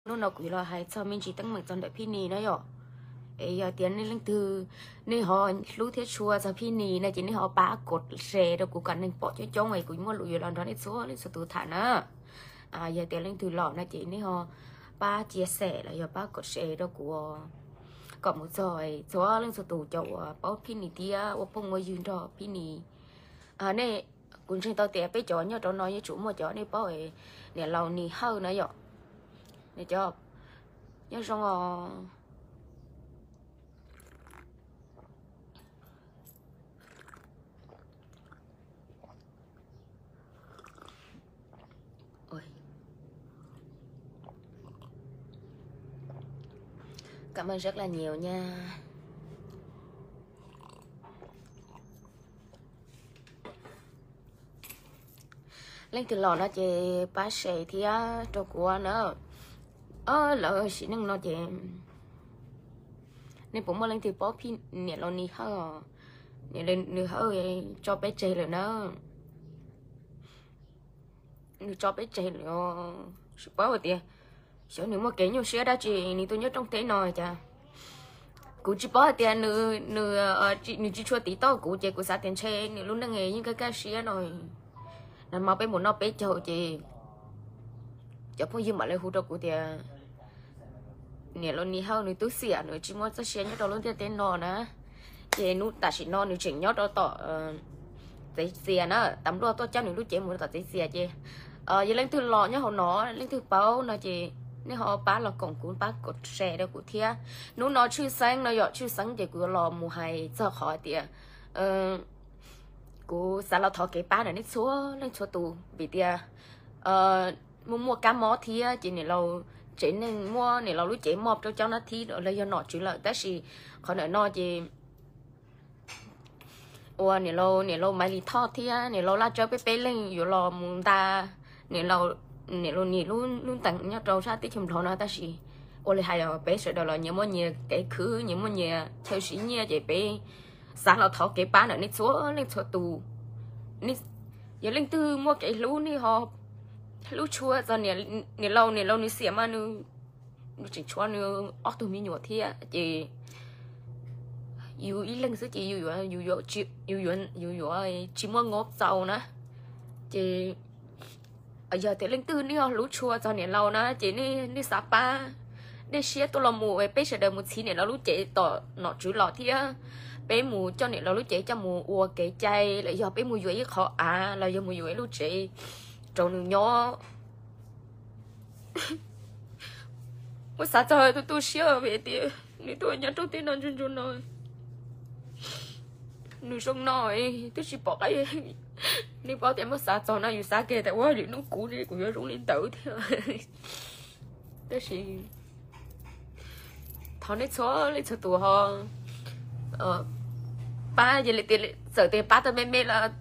Hnub no kuv yuav los hais txog me ntsis teeb meem txog ntawm Phij Nis na yom. Es yog tias nej leej twg nej ho hlub thiab tshua txog Phij Nis no ces nej ho pab kos share rau kuv kom neeg pom coob coob es kuv muaj lus yuav los nrog nej txhua leej txhua tus tham na. Yog tias leej twg los no ces nej ho pab chia sẻ los yog pab kos share rau kuv kom mus txog txhua leej txhua tus cov uas paub Phij Nis thiab ua phooj ua ywg nrog Phij Nis. Nej, kuv ntseeg tau tias peb cov nyob rau no yeej tsuas muaj cov nej paub niam laus Nis Hawj na yom. Nws cov nyob zoo os. Ôi. Cảm ơn rất là nhiều nha. Leej twg los no ces pab share thiab rau kuv na. Lawv sim neej no ces nej puas muaj leej twg paub Phij, niam laus Nis Hawj? Niam laus Nis Hawj tso peb tseg lawm na. Nws tso peb tseg lawm os. Tsis paub hais tias xyov nws muaj kev nyuaj siab dab tsi nws tuaj nyob rooj teb no cas. Kuv tsis paub hais tias nws, nws tsis tshua tiv tauj kuv ces kuv xav tias ntshe nws lub neej yeej kaj kaj siab no. Nag hmo peb mus noj peb caug ces cov phooj ywg mam li hu rau kuv tias niam laus Nis Hawj nws tub xiam nws tsis muaj txoj sia nyob rau lub ntiaj teb no na. Ces hnub tam sim no nws tseem nyob rau tom txev txias na, tas npluaj tuaj cab nws lub cev mus rau tom txev txias ces yog leej twg los nyob hauv no, leej twg paub no ces nej ho pab los koom kuv, pab kos share rau kuv thiab. Hnub no tshwj xeeb no yog tshwj xeeb ces kuv yuav los mus hais txog qhov tias kuv xav los thov kev pab ntawm nej txhua leej txhua tus vim tias muaj muaj kab mob thiab ces niam laus tsev neeg muab niam laus lub cev mob rau cov nab thib los yog nom tswv lawm tab sis qhov ntawm no ces ua niam laus, niam laus Maiv Lis Thoj thiab niam laus Laj Tsawb peb peb leeg yuav los mus nta niam laus, niam laus Nis lub ntees nyob rau sab teb chaws Nplog no tab sis ua li hais os peb sawv daws los nyias muaj nyias kev khwv, nyias muaj nyias chaw siv nyiaj ces peb xav los thov kev pab ntawm nej txhua leej txhua tus. Yog leej twg muaj kev hlub nej ho hlub tshua txog niam laus, niam laus nws xiam mas nws, nws tseem tshuav nws ob tug me nyuam thiab ces yus ib leeg xwb ces yus yuav, yus yuav tsis muaj ngob txaus na. Ces yog tias leej twg nej ho hlub tshua txog niam laus na ces nej xav pab, nej siab tuaj los mus peb sawv daws mus txhiv niam laus lub cev tom nom tswv los thiab peb mus coj niam laus lub cev coj mus ua kev cai los yog peb mus yuav ib qho av los yog mus yuav ib lub tsev rau nws nyob. Muab xav txog tu tu siab vim tias nws tuaj nyob rau teb no ntsuag ntsuag no, nws zoo no twb tsis pom qab. Nej paub tias muab xav txog no yus xav kiag tias ua lwm hnub kuv ne kuv yuav zoo li ntawd thiab. Tab sis thov nej txhua leej txhua tus ho pab, yog li tias txawm tias pab tau me me los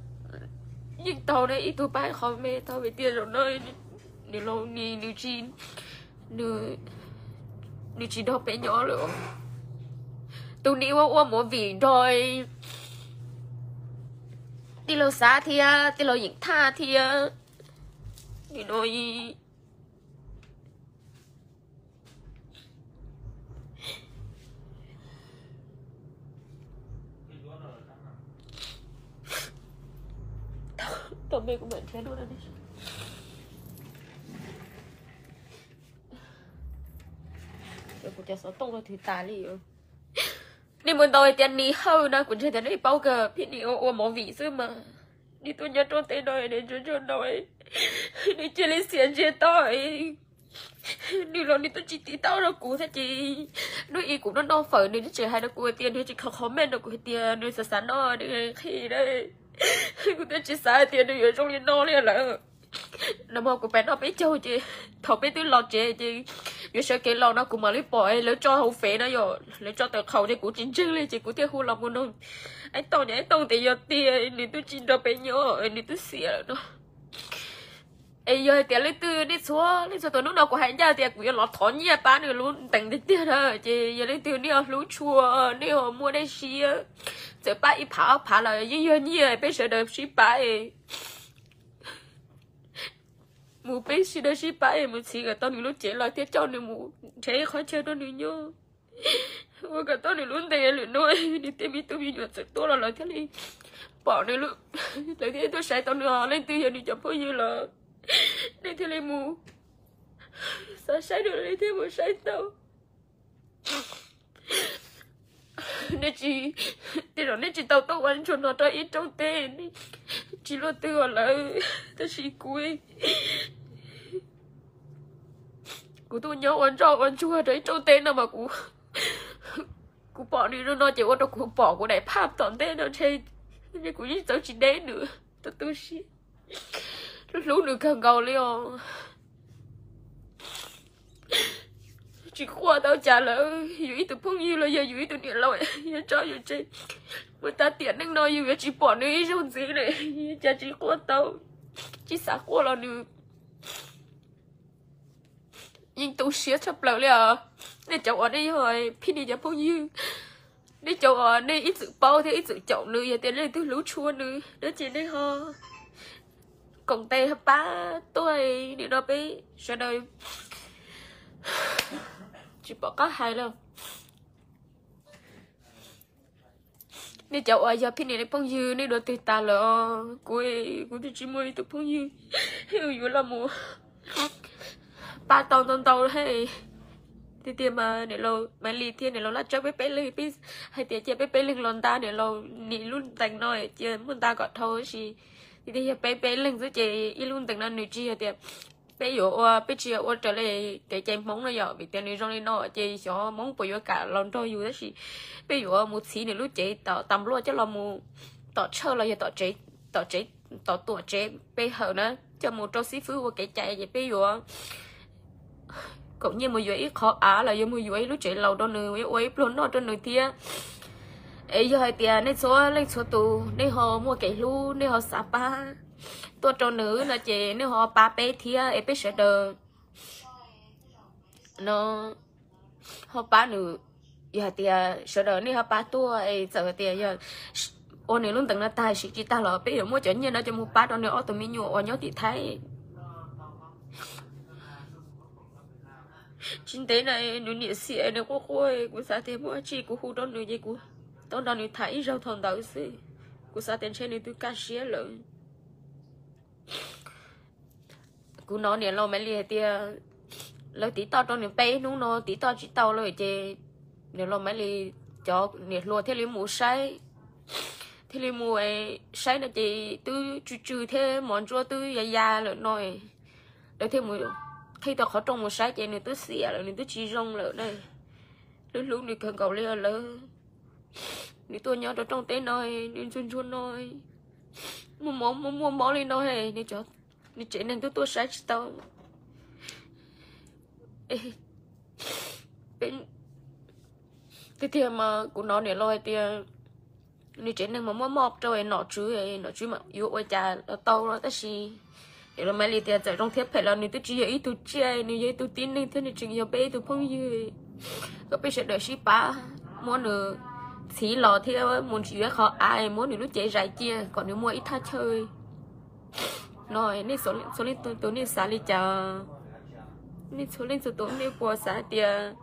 yeej tau ne, ib tug pab qhov me tau vim tias zaum no nws laus ni nws tsis, nws tsis nrog peb nyob lawm. Tus ni ua ua movie nrog tij laug Xab thiab tij laug Yeem Thaj thiab nim no Tau me kuv mam nrhiav dua. Kuv cov xov tooj no twb tas li. Nej mus ntaus tias Nis Hawj no kuv ntseeg tias nej paub kawg, Phij Nis ua ua movie xwb mas. Nws tuaj nyob rau teb no, nws ntsuag ntsuag no, nws cia li xiam ntsiag to. Nws los nws twb tsis tiv tauj rau kuv thiab ces hnub ib kuv noj noj fawm nws twb tseem hais rau kuv tias nws tsis kho comment rau kuv hais tias nws xav xav noj nws qhia na. Kuv twb tsis xav hais tias nws yuav zoo li no li lawm. Nag hmo kuv pem noj peb caug ces thaum peb twb los tsev ces yuav sawv kev los no kuv mam li pom lawv tso hauv fev na yom, lawv tso tawm qhaum ces kuv tsis ntseeg li ces kuv thiaj hu los mus nug Aib Tooj, Aib Tooj tias yog tiag nws twb tsis nrog peb nyob, nws twb xiam lawm no. Es yog hais tias leej twg nej txhua leej txhua tus, hnub no kuv hais ncaj tias kuv yuav los thov nyiaj pab nws lub ntees tiag tiag na, ces yog leej twg nej ho hlub tshua, nej ho muaj dej siab, txawm pab ib phav ob phav los yeej yog nyiaj peb sawv daws sib pab. mus peb sib dawb sib pab es mus txhiv kom tau nws lub cev los thiaj coj nws mus nrhiav ib qhov chaw rau nws nyob, ua kom tau nws lub ntees lwm hnub nws tej me tub me nyuam txawm tuaj los lawv thiaj li pom nws, lawv thiaj tuaj saib tau nws, leej twg yog nws cov phooj ywg los nej thiaj li mus xav saib nws li thiaj mus saib tau. Nej tsis, tej zaum nej tsis tau tuaj ua ntsuag no rau ib rooj teb, tsis luaj twg ua lawm, tab sis kuv, kuv tuaj nyob ua ntsoj ua ntsuag rau ib rooj teb no mas kuv, kuv pom nws zoo no ces ua rau kuv pom kuv daim phaj tom ntej no ntshe kuv yeej txawv tsis deb nws. Tus tu siab, hlub hlub nws kawg nkaus li os. Tsis quaj tau cas lawm, yus ib tug phooj ywg los yog yus ib tug niam laus, yus tso yus tseg mus tas tiam neej no yus yuav tsis pom nws ib zaug ntxiv li, cas tsis quaj tau, tsis xav quaj los nws yeej tu siab tshaj plaws li os. Nej cov uas nej yog Phij Nis cov phooj ywg, nej cov uas nej ib txwm paub thiab ib txwm caum nws, yog tias leej twg hlub tshua nws no ces nej ho koom tes pab tuaj, nim no peb sawv daws tsis pom qab hais lawm. Nej cov uas yog Phij Nis phooj ywg nej dua twg tas lawm, kuv, kuv twb tsis muaj ib tug phooj ywg yuav los mus pab tau ntau ntau thiab. Tiag tiag mas niam laus Maiv Lis thiab niam laus Laj Tsawb peb peb leeg, peb hais tias cia peb peb leeg los nta niam laus nim lub ntees no, cia muab nta kom dhau tab sis tiag tiag yog peb peb leeg xwb ces ib lub ntees no nws tsis yog tias peb yuav ua, peb tsis yog ua raws li kev cai Hmoob no yom, vim tias nws zoo li no ces xyov Hmoob puas yuav kam los nrog yus, tab sis peb yuav mus txhiv nws lub cev tom tas npluaj coj los mus tom tshawj los yog tom tsev, tom tsev, tom tuam tsev pe hawm na, coj mus rau xib fwb ua kev cai ces peb yuav koom nyiaj mus yuav ib qho av los yuav mus yuav ib lub tsev laus rau nws, yuav ua ib pluag noj rau nws thiab. Es yog hais tias nej txhua leej txhua tus nej ho muaj kev hlub, nej ho xav pab tuaj rau nws no ces nej ho pab peb thiab es peb sawv daws no ho pab nws. Yog hais tias sawv daws nej ho pab tuaj es txawm hais tias yog ua nws lub ntees no tag siv tsis tag los peb yuav muab cov nyiaj no coj mus pab rau nws ob tug me nyuam uas nyob tim Thaib. Tsis ntev na nws niam xiam nws quaj quaj, kuv xav tias muaj dab tsi kuv hu rau nws ces kuv tau nrog nws tham ib zaug thaum ntawd xwb. Kuv xav tias ntshe nws twb kaj siab lawm. Kuv hnov niam laus Maiv Lis hais tias lawv tiv toj rau nws peb hnub no tiv toj tsis tau lawm ces niam laus Maiv Lis cov niam hluas thiaj li mus saib, thiaj li mus saib no ces twb tsw tsw thiab mos ntsuab twb ya ya lawm no. Lawv thiaj mus qhib tau qhov rooj mus saib ces nws twb xiam lawm, nws twb tsis zoo lawm na. Hlub hlub nws kawg nkaus li lawm. Nws tuaj nyob rau rooj teb no, nws ntsuag ntsuag no, muaj mob muaj muaj mob li no, nws tsev neeg twb tuaj saib tsis tau. Tiag tiag mas kuv hnov niam laus hais tias nws tsev neeg mas muaj mob rau nom tswv, nom tswv mas yuav ua cas los tau los tab sis niam laus Maiv Lis tias txawm zoo thiab phem los nws twb tsis yog ib tug tsiaj, nws yog ib tug tib neeg thiab nws tseem yog peb ib tug phooj ywg. Kom peb sawv daws sib pab muab nws txhiv los thiab mus yuav qhov av muab nws lub cev zais cia kom nws muaj ib thaj chaw no. Nej txhua leej txhua tus nej xav li cas? Nej txhua leej txhua tus nej puas xav tias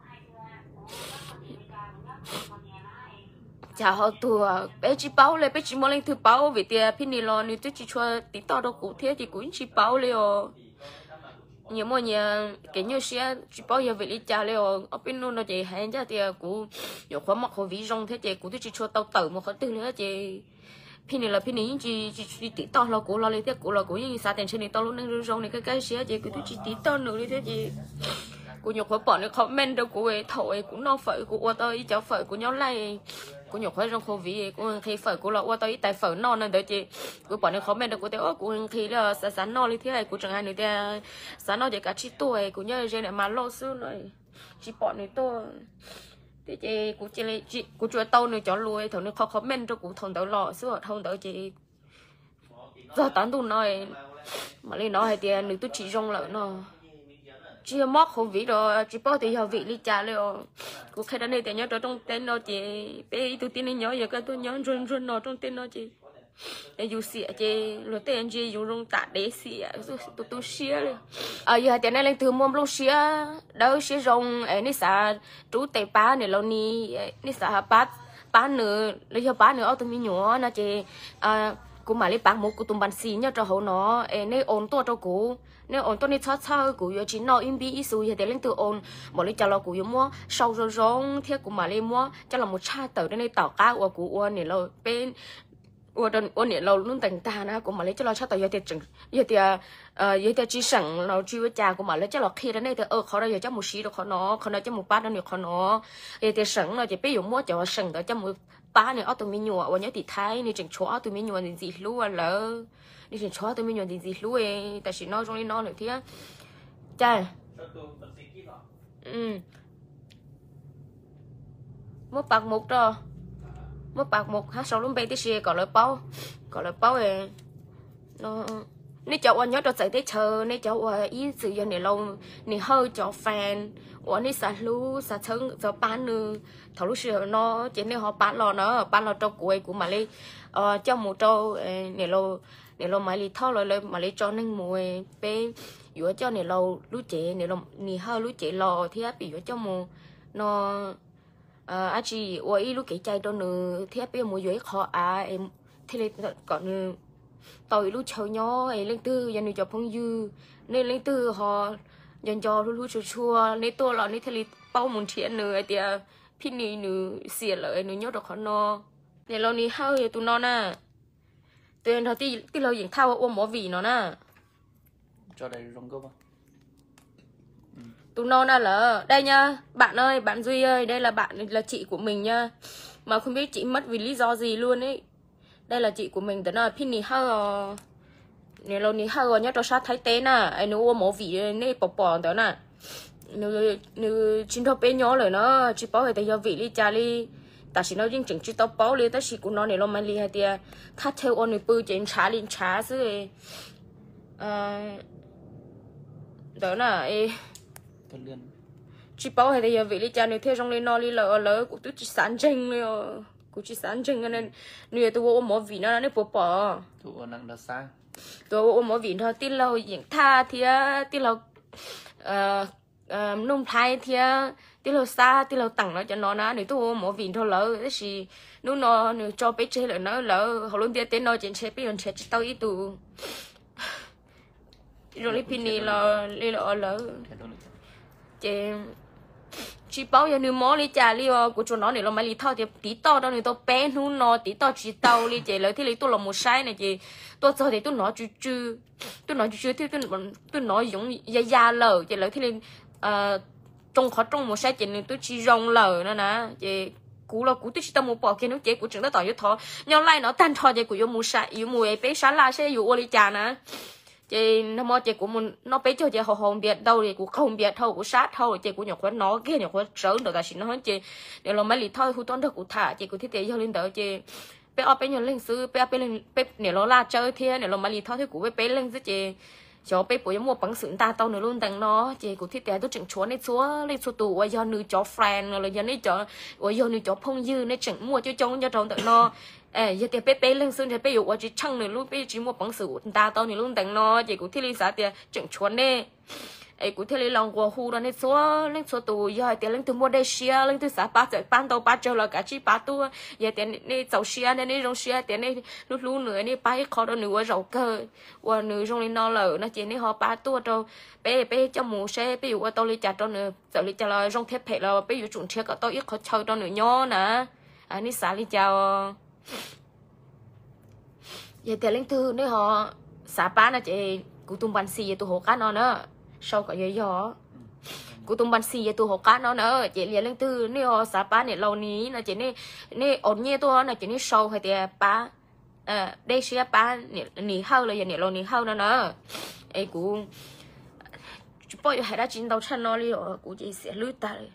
cas ho tuag? Peb tsis paub li, peb tsis muaj leej twg paub vim tias Phij Nis los nws twb tsis tshua tiv toj rau kuv thiab ces kuv yeej tsis paub li os. Nyias muaj nyias kev nyuaj siab, tsis paub yog vim li cas li os. Ob peb hnub no ces hais ncaj tias kuv nyuam qhuav mob qhuav viv zoo thiab ces kuv twb tsis tshua tau tawm mus qhov twg li thiab ces Phij Nis los Phij Nis yeej tsis, tsis tiv toj hlo kuv hlo li thiab, kuv los kuv yeej xav tias ntshe nws tau lub neej zoo zoo nws kaj kaj siab ces kuv twb tsis tiv toj nws li thiab ces kuv nyuam qhuav pom nws comment rau kuv thaum kuv noj fawm, kuv ua tau ib cov fawm kuv nyob laij, kuv nyuam qhuav zoo qhuav viv kuv nqhis fawm kuv los ua tau ib tais fawm noj no ntawd ces kuv pom nws comment rau kuv tias o kuv nqhis li xav xav noj li thiab kuv tseem hais nws tias xav noj ces kav tsij tuaj, kuv nyob ze niam mas lauj xwb no, tsis pom nws tuaj. Thiab ces kuv tsuas tau nws cov lus thaum nws qhov comment rau kuv thaum ntawd los xwb, dhau ntawd ces txog tav ntuj no mam li hnov hais tias nws twb tsis zoo lawm no. Tsis yog mob qhuav viv los tsis paub tias yog vim li cas li os. Kuv qhia rau nej tias nyob rau rooj teb no ces peb ib tug tib neeg nyob, yog koj tuaj nyob ntsuag ntsuag no rooj teb no ces Yus xiam ces luag tej ntsia yus zoo tam dev xiam, tu tu siab li. Yog hais tias nej leej twg muaj nplooj siab dawb siab zoo es nej xav rub tes pab niam laus Nis, nej xav pab, pab nws los yog pab nws ob tug me nyuam no ces kuv mam li pav mus kuv tus npas xis nyob rau hauv no es nej oos tuaj rau kuv, nej oos tuaj nej txhob txhawj, kuv yuav tsis noj ib npib ib xu. Yog tias leej twg oos npaum li cas los kuv yuav muab sau zoo zoo thiab kuv mam li muab coj los mus tshaj tawm rau nej tom qab uas kuv ua niam laus peb ua niam laus lub ntees tag na kuv mam li coj los tshaj tawm. Yog tias, yog tias tsis seem los tsis ua cas kuv mam li coj los qhia rau nej tias qhov no yog coj mus siv rau qhov no, qhov no coj mus pab rau nws qhov no. Yog tias seem no ces peb yuav muab cov seem ntawd coj mus pab nws ob tug me nyuam uas nyob tim Thaib, nws tseem tshuav ob tug me nyuam ntxim ntxim hlub lawm. Nws tseem tshuav ob tug me nyuam ntxim ntxim hlub, tam sim no zoo li no lawm thiab. Cas muab pas mus rau, muab pas mus hab sau lub npe tib si kom lawv paub, kom lawv paub. Nej cov uas nyob rau txawv teb chaws, nej cov uas ib txwm yog niam laus Nis Hawj cov fan uas nej xav hlub xav txhawb txav pab nws, thaum lub sij hawm no ces nej ho pab los na, pab los rau kuv, kuv mam li coj mus rau niam laus Maiv Lis Thoj lawv, lawv mam li tso neeg mus. Peb yuav coj niam laus lub cev, Nis Hawj lub cev los thiab peb yuav coj mus no dab tsi ua ib lub kev cai rau nws thiab peb yuav mus yuav ib qho av thiaj li kom nws tau ib lub chaw nyob. Es leej twg yog nws cov phooj ywg, nej leej twg ho nco nco hlub hlub tshua tshua, nej tuaj los nej thiaj li paub mus nrhiav nws hais tias Phij Nis nws xiam lawm nws nyob rau qhov no. Niam laus Nis Hawj yog tus no na, tus nrog tij laug Yeem Thaj ua movie no na. Tus no na lawm, đây nha, bạn ơi, bạn Duy ơi, đây là bạn, là chị của mình nha. Mà không biết chị mất vì lý do gì luôn ấy. Đây là chị của mình, ntawm no Phij Nis Hawj os. Niam laus Nis Hawj os, nyob rau sab Thaib teb na, es nws ua movie nej pom pom ntawd na. Nws tsis nrog peb nyob lawm na, tsis paub hais tias yog vim li cas li. Tam sim no yeej tseem tsis tau paub li, tab sis kuv hnov niam laus Maiv Lis hais tias thaj chaw ua nws pw ces ntshav li ntshav xwb ntawd na. Tsis paub hais tias yog vim li cas nws thiaj zoo li no li lawm, lawv kuv twb tsis xav ntseeg li. Kuv tsis xav ntseeg. Nws yog tus ua ua movie no nej puas pom? Tus ua ua movie nrog tij laug Yeem Thaj thiab tij laug Nuj Nplhaib thiab tij laug Xab, tij laug Teem no cov no na, nws twb ua ua movie nrog lawv, tab sis hnub no nws tso peb tseg lawm na. Lawv hauv lub ntiaj teb no ces ntshe peb yuav nrhiav tsis tau ib tug zoo li Phij Nis los li lawm. Ces tsis paub yog nws mob li cas li os. Kuv tsuas hnov niam laus Maiv Lis Thoj tias tiv toj rau nws tau peb hnub no tiv toj tsis tau li ces lawv thiaj li tuaj los mus saib na. Ces tuaj txog ces twb hnov tsw tsw, twb hnov tsw tsw thiab twb hnov yoov ya ya lawm ces lawv thiaj li tsoo qhov rooj mus saib ces nws twb tsis zoo lawm no na. Ces kuv los kuv twb tsis tau mus pom kiag hnub, ces kuv tseem tab tom yuav thov nyob laij no tag nrho ces kuv yuav mus, yuav mus peb sab laj saib yuav ua li cas na. Ces nag hmo ces kuv mus noj peb caug ces haus haus npias dhau ces kuv qaug npias dhau, kuv sab dhau ces kuv nyuam qhuav hnov kiag, nyuam qhuav sawv nraum tam sim no ces niam laus Maiv Lis Thoj hu tuaj nrog kuv tham ces kuv thiaj tias yog li ntawd ces peb ob peb nyuag leej xwb, peb ob peb leeg, peb niam laus Laj Tsawb thiab niam laus Maiv Lis Thoj thiab kuv peb peb leeg xwb ces xyov peb puas yuav muaj peev xwm nta tau nws lub ntees no. Ces kuv thiaj tias twb tseem tshuav nej txhua leej txhua tus uas yog nws cov fan no los yog nej cov, uas yog nws cov phooj ywg, nej tseem muaj coob coob nyob rau ntawm no. Yog tias peb peb leeg xwb ntshe peb yuav ua tsis tsheej nws lub, peb tsis muaj peev xwm nta tau nws lub ntees no. Ces kuv thiaj li xav tias tseem tshuav nej es kuv thiaj li los nquas hu rau nej txhua leej txhua tus. Yog hais tias leej twg muaj dej siab, leej twg xav pab txawm pab ntau pab tsawg los kav tsij pab tuaj. Yog tias nej txaus siab thiab nej zoo siab tias nej hlub hlub nws, nej pab ib qho rau nws ua zaum kawg uas nws zoo li no lawm no ces nej ho pab tuaj rau peb, peb coj mus saib peb yuav ua tau li cas rau nws. Txawm li cas los zoo thiab phem los peb yuav tsum nrhiav kom tau ib qhov chaw rau nws nyob na. Nej xav li cas os? Yog tias leej twg nej ho xav pab no ces kuv tus npas xis yog tus hauv qab no na, sau kom yog yog. Kuv tus npas xis yog tus hauv qab no na, ces yog leej twg nej ho xav pab niam laus Nis no ces nej, nej ua nyiaj tuaj no ces nej sau hais tias pab dej siab pab Nis Hawj los yog niam laus Nis Hawj no na. Es kuv tsis paub yuav hais dab tsi ntau tshaj no li os, kuv ces xiam hlwb tag li.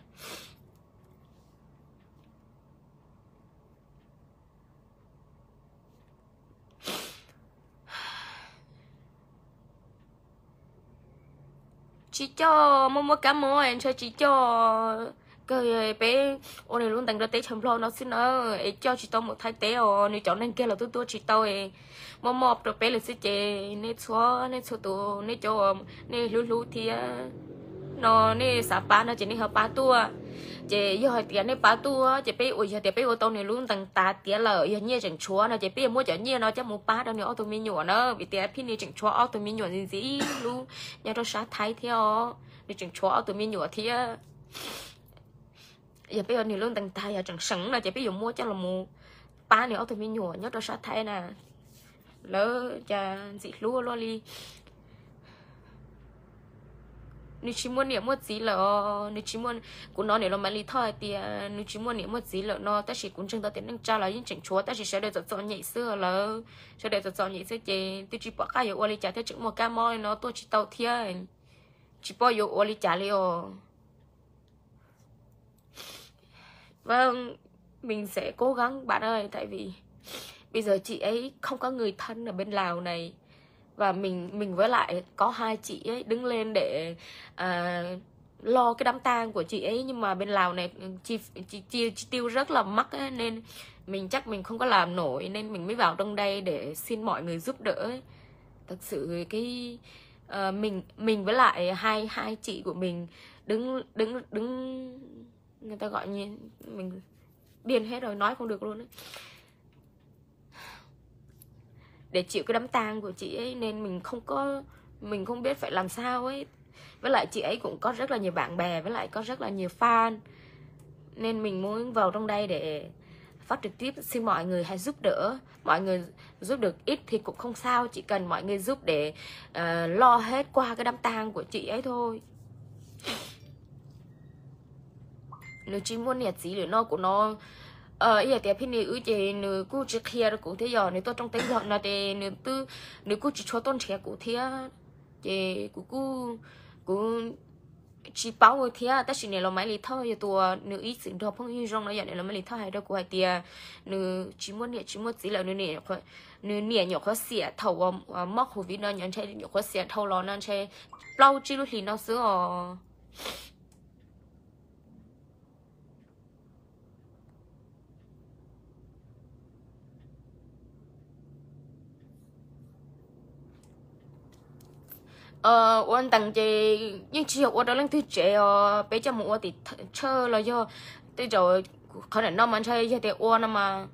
Tsis coj, muaj muaj kab mob ntshai tsis coj. Kawg peb ua nws lub ntees rau teb chaws Nplog no xwb na, es coj tsis tau mus Thaib teb os, nws cov neeg kiag los twb tuaj tsis tau, mob mob rau peb lawm xwb ces nej txhua, nej txhua tus, nej cov, nej hlub hlub thiab no, nej xav pab no ces nej ho pab tuaj. Ces yog hais tias nej pab tuaj ces peb ua, yog tias peb ua tau nws lub ntees tas tiav lawm, yog nyiaj tseem tshuav no ces peb yuav muab cov nyiaj no coj mus pab rau nws ob tug me nyuam na, vim tias Phij Nis tseem tshuav ob tug me nyuam ntxim ntxim hlub nyob rau sab Thaib thiab os, nws tseem tshuav ob tug me nyuam thiab. Yog peb ua nws lub ntees tag yog tseem seem no ces peb yuav muab coj los mus pab nws ob tug me nyuam nyob rau sab Thaib na. Lawv cas ntxim hlub luaj li. Nws tsis muaj niam muaj txiv lawm os, nws tsis muaj, kuv hnov niam laus Maiv Lis Thoj hais tias nws tsis muaj niam muaj txiv lawm no, tab sis kuv ntseeg tau tias neej tsa los yeej tseem tshuav, tab sis sawv daws txom txom nyem xwb lawm, sawv daws txom txom nyem xwb ces twb tsis pom qab yuav ua li cas thiab, tseem muaj kab mob li no tuaj tsis tau thiab, tsis paub yuav ua li cas li os. Vâng, mình sẽ cố gắng bạn ơi, tại vì bây giờ chị ấy không có người thân ở bên Lào này, và mình mình với lại có hai chị ấy đứng lên để à, lo cái đám tang của chị ấy, nhưng mà bên Lào này chi chi chi chi tiêu rất là mắc ấy, nên mình chắc mình không có làm nổi nên mình mới vào trong đây để xin mọi người giúp đỡ ấy. Thật sự cái ờ, mình mình với lại hai hai chị của mình đứng đứng đứng người ta gọi như mình điên hết rồi, nói không được luôn á, để chịu cái đám tang của chị ấy nên mình không có mình không biết phải làm sao ấy. Với lại chị ấy cũng có rất là nhiều bạn bè, với lại có rất là nhiều fan, nên mình muốn vào trong đây để phát trực tiếp, xin mọi người hãy giúp đỡ. Mọi người giúp được ít thì cũng không sao, chỉ cần mọi người giúp để ờ, lo hết qua cái đám tang của chị ấy thôi. Nws tsis muaj niam txiv lawm no, kuv no ib yam tias Phij Nis wb ces nws kuj tsis qhia rau kuv thiab, yog nws tuaj rooj teb yog no ces nws twb, nws kuj tsis tshua tuaj nrhiav kuv thiab, ces kuv kuj, kuv tsis paub thiab. Tab sis niam laus Maiv Lis Thoj yog tus uas nws ib txwm nrog phooj ywg zoo no, yog niam laus Maiv Lis Thoj hais rau kuv hais tias nws tsis muaj niam tsis muaj txiv lawm, nws niam nyuam qhuav xiam thaum uas mob covid no, ntshe nyuam qhuav xiam dhau los no ntshe plaub tsib lub hlis no xwb os. Ua ntees ces yeej tsis yog ua rau leej twg tsev os, peb coj mus ua tim tshawj los yog tej zaum, qhov ntawm no mas ntshai yog tias ua no mas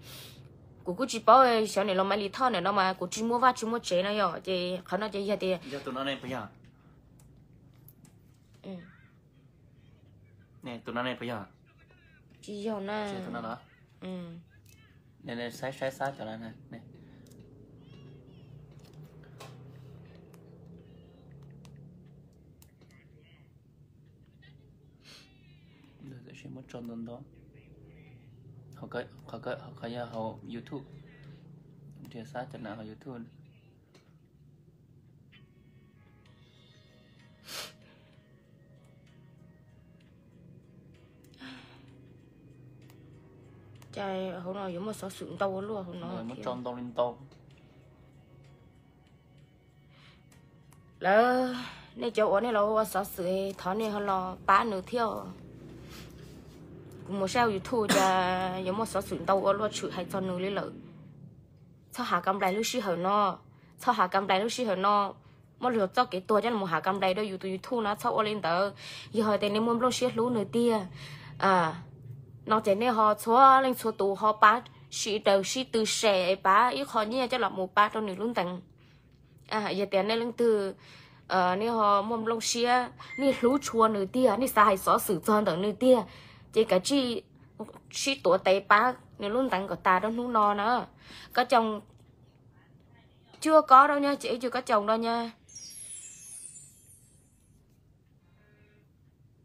kuv kuj tsis paub, xyov niam laus Maiv Lis Thoj ntawm no mas kuv tsis muaj vaj tsis muaj tsev no yom, ces qhov no ces yog tias tsis yog na. Saib saib xab cov muab tso ntau ntau, qhov yog hauv YouTube, nrhiav xab cov na hauv YouTube. Cas hauv no yuav muaj xov xwm ntau ua luaj hauv no, muab tso ntau li ntau. Lawv, nej cov uas nej los ua xov xwm thov nej ho los pab nws thiab. Kuv mus saib YouTube cas yuav muaj xov xwm ntau ua luaj tshwm hais txog nws li lawm. Txhob hav kam nplais lub sij hawm no, txhob hav kam nplais lub sij hawm no. Muab luag txoj kev tuag coj los hav kam nplais rau yus tus YouTube no, txhob ua li ntawd. Yog hais tias nej muaj nplooj siab hlub nws tiag, no ces nej ho txhua leej txhua tus ho pab sib daws sib tw share, pab ib qho nyiaj coj los mus pab rau nws lub ntees. Yog tias nej leej twg, nej ho muaj nplooj siab, nej hlub tshua nws tiag, nej xav hais xov xwm txog ntawm nws tiag, ces kav tsij sib tuav tes pab nws lub ntees kom tas rau hnub no na. Koj coo, cuaj kob rau nyab, ces ib cuj koj coo rau nyab.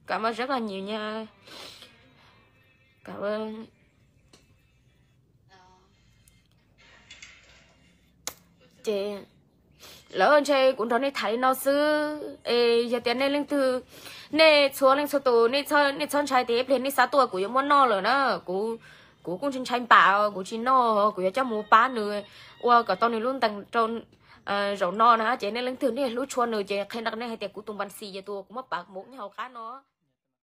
Cảm ơn rất là nhiều nha. Cảm ơn. Ces lawv ntshe kuv nrog nej tham li no xwb es yog tias nej leej twg, nej txhua leej txhua tus, nej txhob ntshai tias ib pliag nej xav tuaj kuv yuav muab noj lawm na. Kuv, kuv kuj ntshai ntshai npam, kuv tsis noj, kuv yuav coj mus pab nws ua kom tau nws lub ntees rau zaum no na. Ces nej leej twg nej hlub tshua nws ces qhia rau nej hais tias kuv tus npas xis yog tus kuv muab pam mus nyob hauv qab no.